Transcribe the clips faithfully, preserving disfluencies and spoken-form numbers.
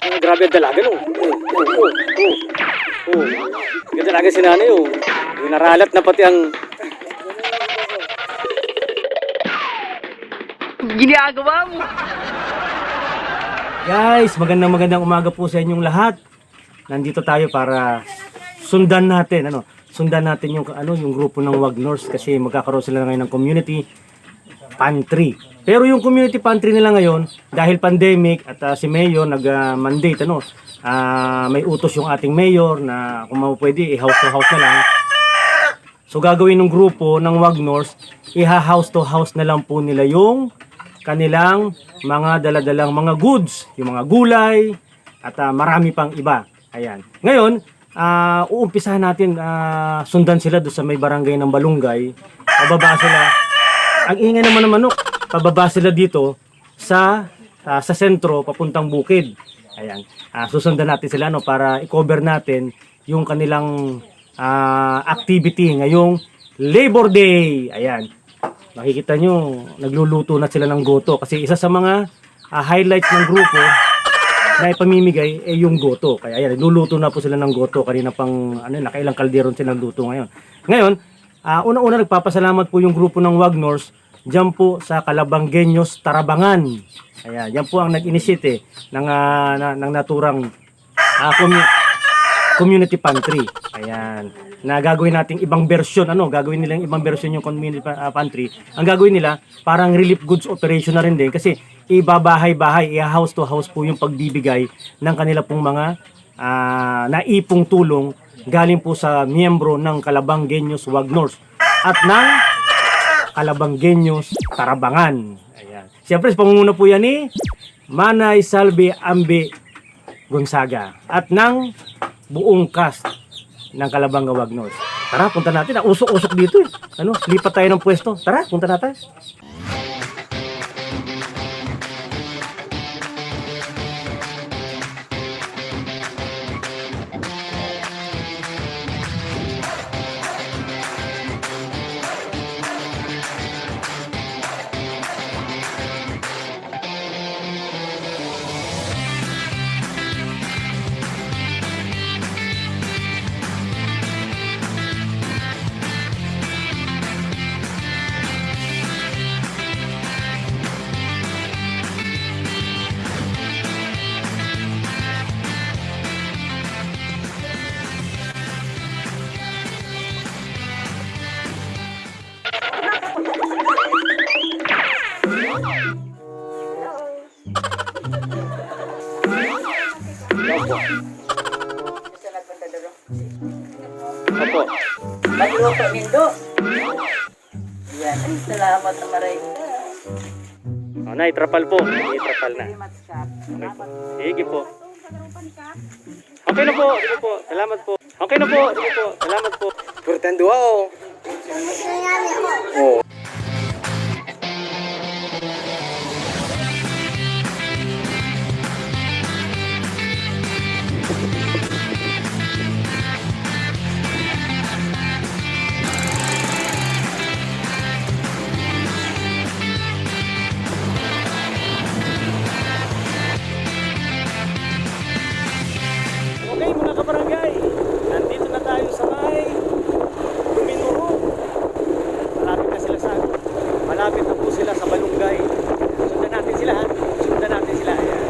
Ay, grabe ang dalaga, no? Oh, oh, oh, oh. Oh. Ang dalaga si nanay, oh. Yung naralat na pati ang... Ginagawa mo. Guys, magandang, magandang umaga po sa inyong lahat. Nandito tayo para sundan natin, ano, sundan natin yung, ano, yung grupo ng Wagners kasi magkakaroon sila ngayon ng community pantry. Pero yung community pantry nila ngayon, dahil pandemic at, ah, si Mayor nag-mandate, ano, ah, may utos yung ating Mayor na kung pwede, i-house to house na lang. So, gagawin ng grupo ng Wagners, iha-house to house na lang po nila yung kanilang mga daladalang mga goods, yung mga gulay, at, ah, marami pang iba. Ayan. Ngayon, ah, uumpisahan natin, ah, sundan sila doon sa may barangay ng Balungay. Pababa sila. Ang ingay naman ng manok. Pababa sila dito sa, ah, sa sentro, papuntang bukid. Ayan. Ah, susundan natin sila, no, para i-cover natin yung kanilang, ah, activity ngayong Labor Day. Ayan. Makikita nyo, nagluluto na sila ng goto. Kasi isa sa mga, ah, highlights ng grupo na ipamimigay ay yung goto. Kaya ayan, nagluluto na po sila ng goto. Kanina pang, ano, nakailang kalderon silang luto ngayon. Ngayon, ah, una-una, nagpapasalamat po yung grupo ng Wagners diyan po sa Calabanggueños Tarabangan. Ayan, yan po ang nag-initiate, eh, ng, ah, na, ng naturang, ah, commu-, community pantry. Ayan. Na gagawin nating ibang bersyon, ano, gagawin nilang ibang bersyon yung community pa-, ah, pantry. Ang gagawin nila, parang relief goods operation na rin din kasi ibabahay-bahay, i-house to house po yung pagbibigay ng kanila pong mga, ah, naipong tulong galing po sa miyembro ng Calabanggueños Wagners at ng Calabanggueños Tarabangan. Ayan. Siyempre, sa pangunguna po yan ni Manay Salvi Ambi Gonzaga at ng buong cast ng Kalabanga Wagners. Tara, punta natin. Ah, usok-usok dito, eh. Ano, lipat tayo ng pwesto. Tara, punta natin. Opo. Magluto nindo. Yan. Ay, salamat na maray. Oh, Nay, trapal po. May trapal na. Very much, Kap. Okay po. Sige po. Okay na po. Sige po. Salamat po. Okay na po. Sige po. Salamat po. Importante, wow. Oh. Okay, mga kabarangay, nandito na tayo sa may Luminuro. Malapit na sila sa, malapit na po sila sa Balungay. Sundan natin sila, ha? Sundan natin sila. Ayan.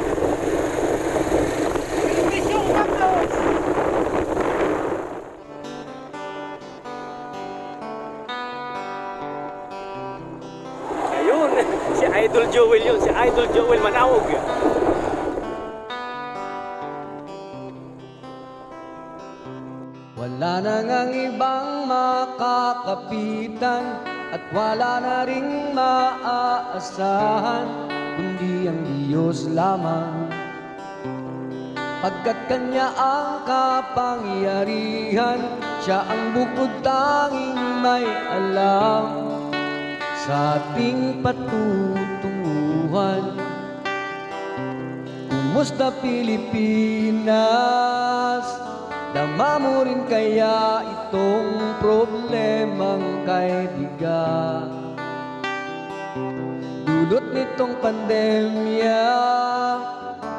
Ayun, si Idol Joel yun, si Idol Joel Manaog. Wala na ngang ibang makakapitan at wala na ring maaasahan, kundi ang Diyos lamang. Pagkat kanya ang kapangyarihan, siya ang bukod tanging may alam sa ating patutunguhan. Kumusta, Pilipinas? Dama mo rin kaya itong problemang kaibigan? Dulot nitong pandemya,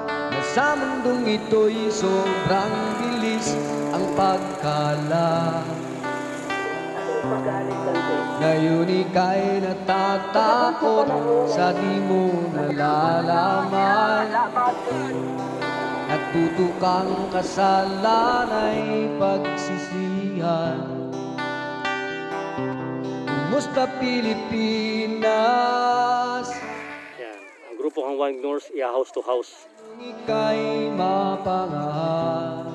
mas Sa mundong ito'y sobrang bilis ang pagkalat. Ngayon ika'y natatakot sa di mo nalalaman. Natutukang kasalanay pagsisihan. Kumusta Pilipinas? Yan. Ang grupo kan One North, iya house to house. Ika'y mapangahas.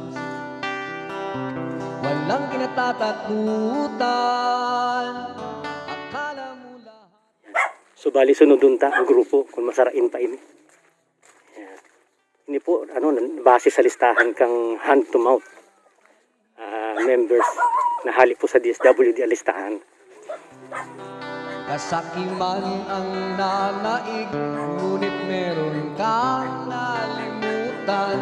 Walang kinatatakutan. Akala mo lahat. So, bali, sunodon ta ang grupo kung masarain pa ini. Yan. Ini po, ano, base sa listahan kang hand to mouth, ah, members na hali po sa D S W D ang listahan. Kasakiman ang nanaig, ngunit meron kang nalimutan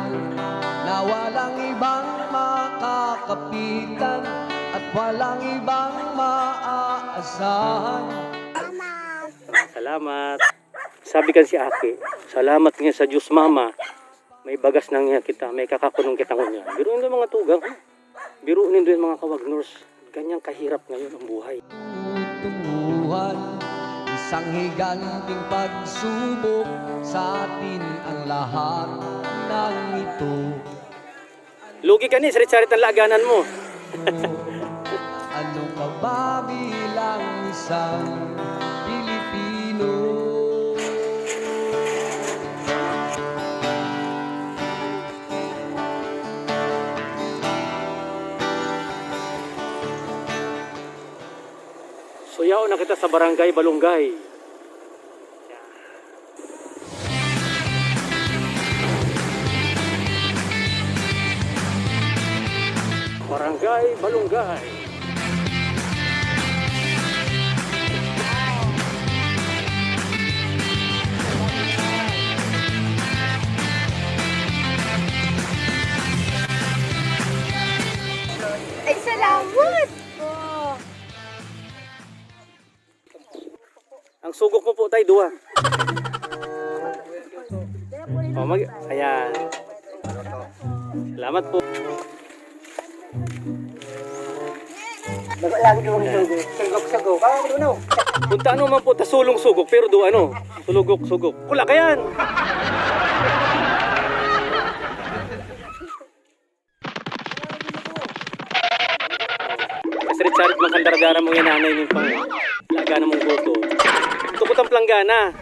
na walang ibang makakapitan at walang ibang maaasahan. Salamat. Sabi kan si Aki, "Salamat nga sa Diyos, Mama. May bagas na nga kita, may kakakunong kita ngunyan." Biro nindo mga tugang, ha? Biro nindo yan, mga kawagnors. Ganyang kahirap ngayon ang buhay. Tutunguhan, isang higanting pagsubok sa atin ang lahat ng ito. Lugi ka ni, sarit-sarit ang laganan mo. Ano ka ba bilang isang Pilipino? So, yaon na kita sa Barangay Balungay. Barangay Balungay. Ay, salamat po. Ang sugok mo po, tay, duwa. O, mag-, ayan. Salamat po. Lagi duwang sugok. Sugok-sugok. Ah, ano? Punta ano man po, ta sulong sugok, pero duwa, ano? Sulugok-sugok. Kula ka yan! Sarit-sarit man kan daradara mo yan, nanay, nin pang-, planggana mong goto. Tukot ang planggana.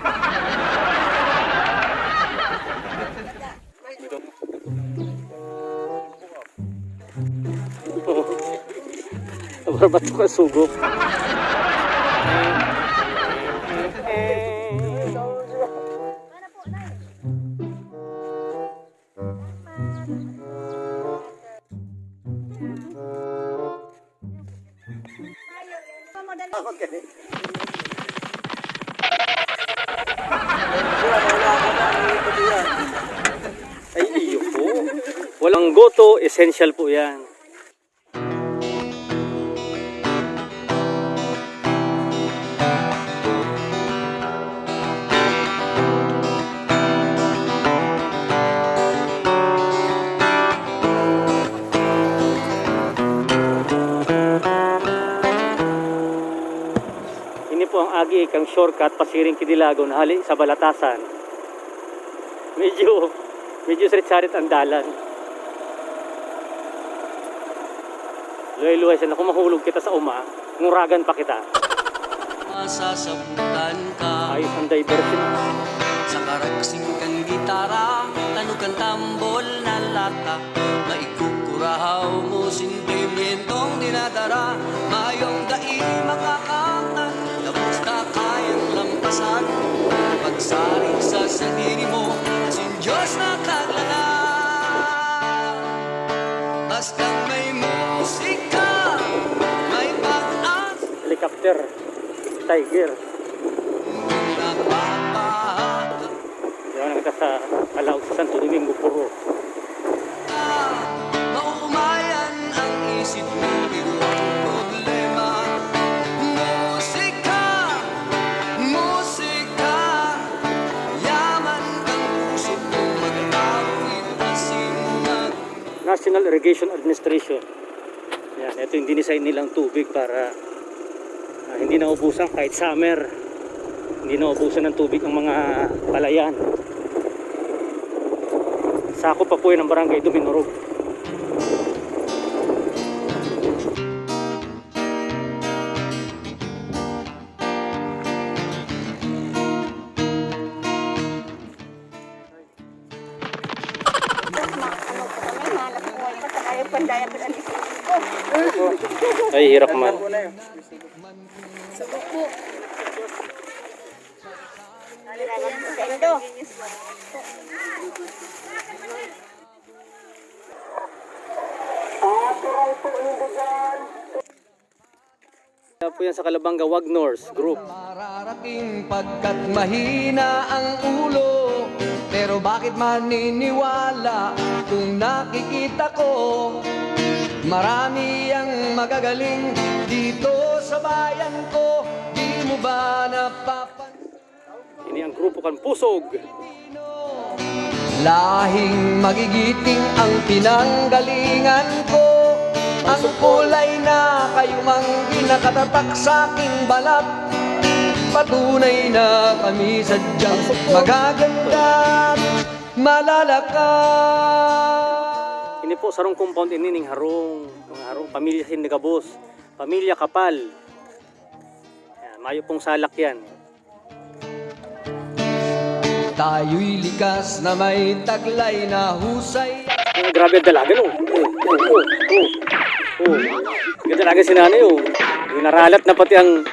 Nabarbat ko ang sugok. Ay, iyo po. Walang goto, essential po yan. Ini po ang agi kang shortcut pasiring ki Dilagon hali sa Balatasan. Medyo, medyo sarit-sarit ang dalan. Luhay-luhay sana kung mahulog kita sa uma, nguragan pa kita. Masasabutan ka. Ayos ang diversion. Sa karagsing kan gitara, tanog kan tambol na lata. Maikukurahaw mo, sentimentong dinadara. Mayong dai makakakan, gabos na kayang lampasan. Pagsarig sa sadiri mo, asin Diyos na kaglala. Basta may musika, may pag-asa. Helicopter, Tiger. Nagpapaha- Yan ang sa Calao, sa Santo Domingo, Puro. Mauumayan ang isip mo, iwan problema. Musika, musika, yaman kang puso kung magtawid. National Irrigation Administration. Yan, ito yung dinesign nilang tubig para, ah, hindi naubusan kahit summer. Hindi naubusan ng tubig ang mga palayan. Sakop pa po yan ng Barangay Duminorog. Ay, hirap man. Kaya po yan sa Calabanga Wagners Group. Mararating pagkat mahina ang ulo. Pero bakit maniniwala kung nakikita ko? Marami ang magagaling dito sa bayan ko. Di mo ba napapansin? Ini ang grupo kan Pusog. Lahing magigiting ang pinanggalingan ko. Ang kulay na kayumanggi nakatatak sa aking balat. Patunay na kami sadyang magaganda at malalakas. Ini po, sarong compound ini ning harong, mga harong, pamilya Sin de Gabos, pamilya Kapal. Yan, mayo pong salak yan. Tayo'y likas na may taglay na husay. Ay, grabe ang dalaga, no? Oh, oh, oh, oh. Oh. Ang dalaga si nanay, oh. Yung naralat na pati ang...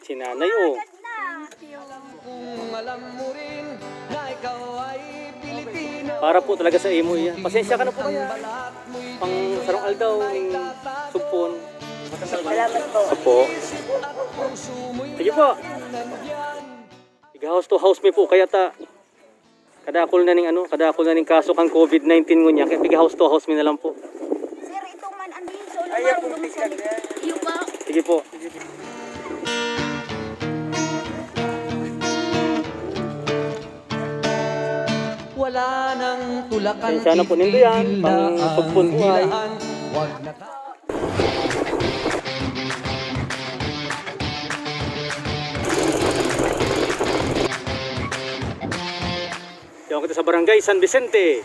Si nanay, oh. Kung alam mo rin na ikaw ay Pilipino. Para po talaga sa imo iya. Pasensya ka na po kaya. Pang sarong aldaw ning sugpon. Salamat po. Opo. Sige po. Tiga house to house mi po kaya ta. Kadakul na ning ano, kadakul na ning kaso kan covid nineteen ngunyan, kaya piga house to house mi na lang po. Sir, ito man ang liso. Ay, yung ako, marunong tignan siya. Iyo pa. Sige po. Wala nang tulakan. Pasensya na po nindo yan, pang sugpon buhay. Wag na ta- Yaon kita sa Barangay San Vicente.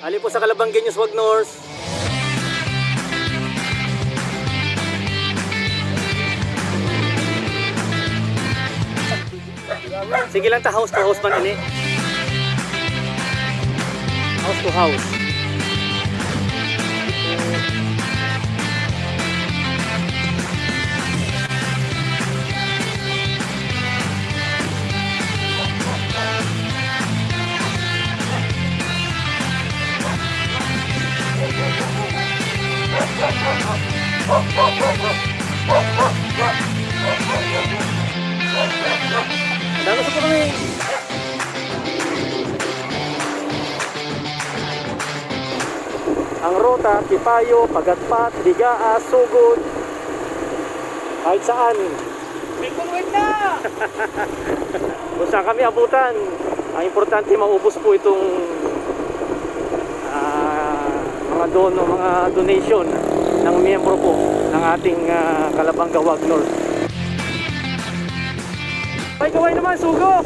Ali po sa Calabangueños Wagners. Sige lang ta, house to house man ini. House to house. Dami sa kami. Ang ruta, Tipayo, Pagatpat, Bigaa, Sugod, kahit saan. May kung na! Kung saan kami abutan, ang importante maubos po itong, ah, mga dono, mga donation ng miyembro po ng ating, ah, Kalabanga Wagners. Ay, kaway naman, sugo!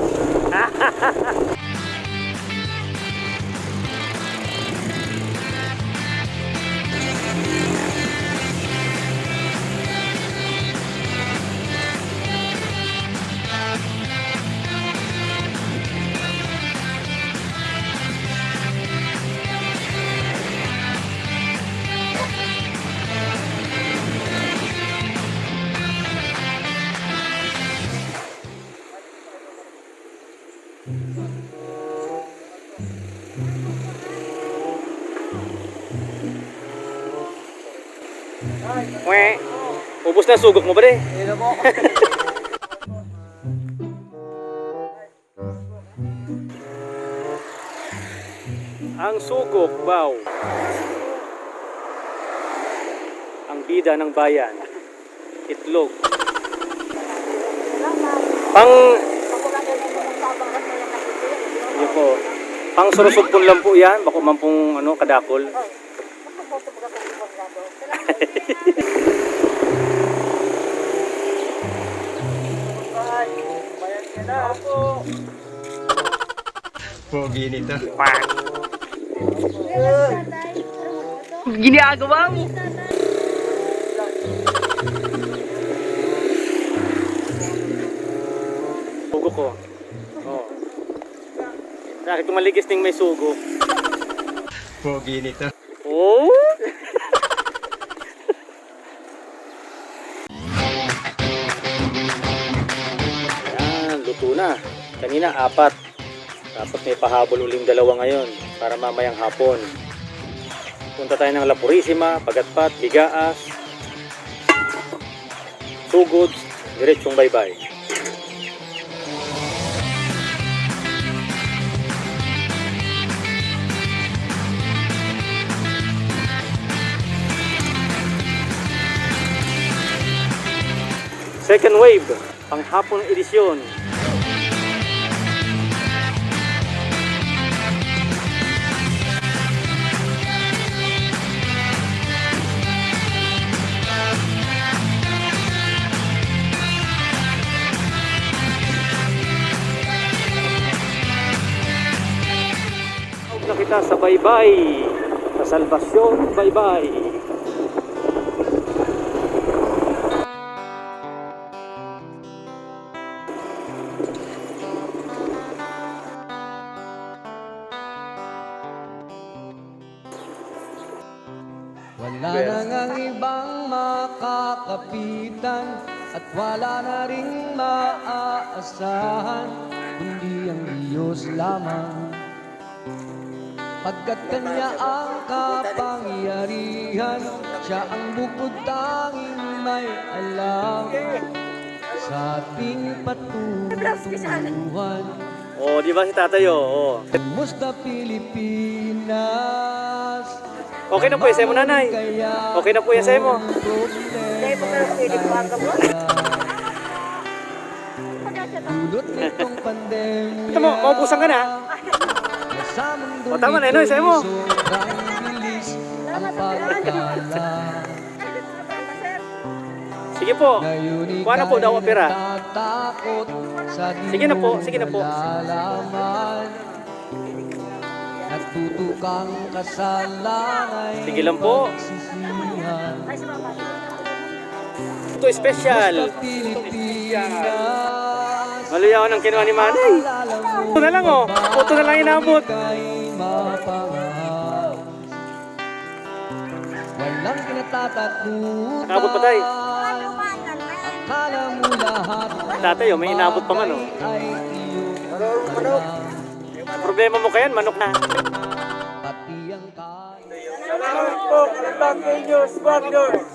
Weh. Ubos na sugok mo, pre. Ayun na po. Ang sugok, baw. Bida ng bayan. Itlog. Pang... Yun po. Pang surusugpon lang po yan. Bako man pong ano, kadakol. Pogi nito. Ginagawa mo. Sugo ko. Oh. Bakit kung maligis ning may sugo? Pogi nito. Oh? Ayan, luto na. Kanina, apat. Tapos may pahabol uling dalawa ngayon para mamayang hapon. Punta tayo ng La Purisima, Pagatpat, Bigaas, Sugod, diretsong baybay. Second wave, panghapon edisyon. Tawag na kita sa baybay, sa salbasyon, baybay. Wala na ngang ibang makakapitan at wala na ring maaasahan, kundi ang Diyos lamang. Pagkat Kanya ang kapangyarihan, Siya ang bukod tanging may alam sa ating patutunguhan. Oh, di ba si tatay, oh? Oh. Kumusta Pilipinas? Okay na po, isay mo, nanay. Okay na po, isay mo. Dahil pa pala pwede po ang gamot. Dulot nitong pandemya. Ito mo, maubusan ka na. O, tama na, Inoy, sa'yo mo. Sobrang bilis ang pagkalat. Sige po. Kuha na po daw, opera. Sige na po, sige na po. Nagtutukang kasalanan. Sige lang po. Ito special. Maluyaw ang kinuha ni Manay. Ito na lang, oh. Ito na lang inabot. Walang kinatatakutan. Abot pa, tay. Akala mo lahat. Tatay, oh, may inabot pa man, oh. Ay iyo. Problema mo kayan, manok na. Pati ang kaya. Salamat po, Kalambang Genius Warriors.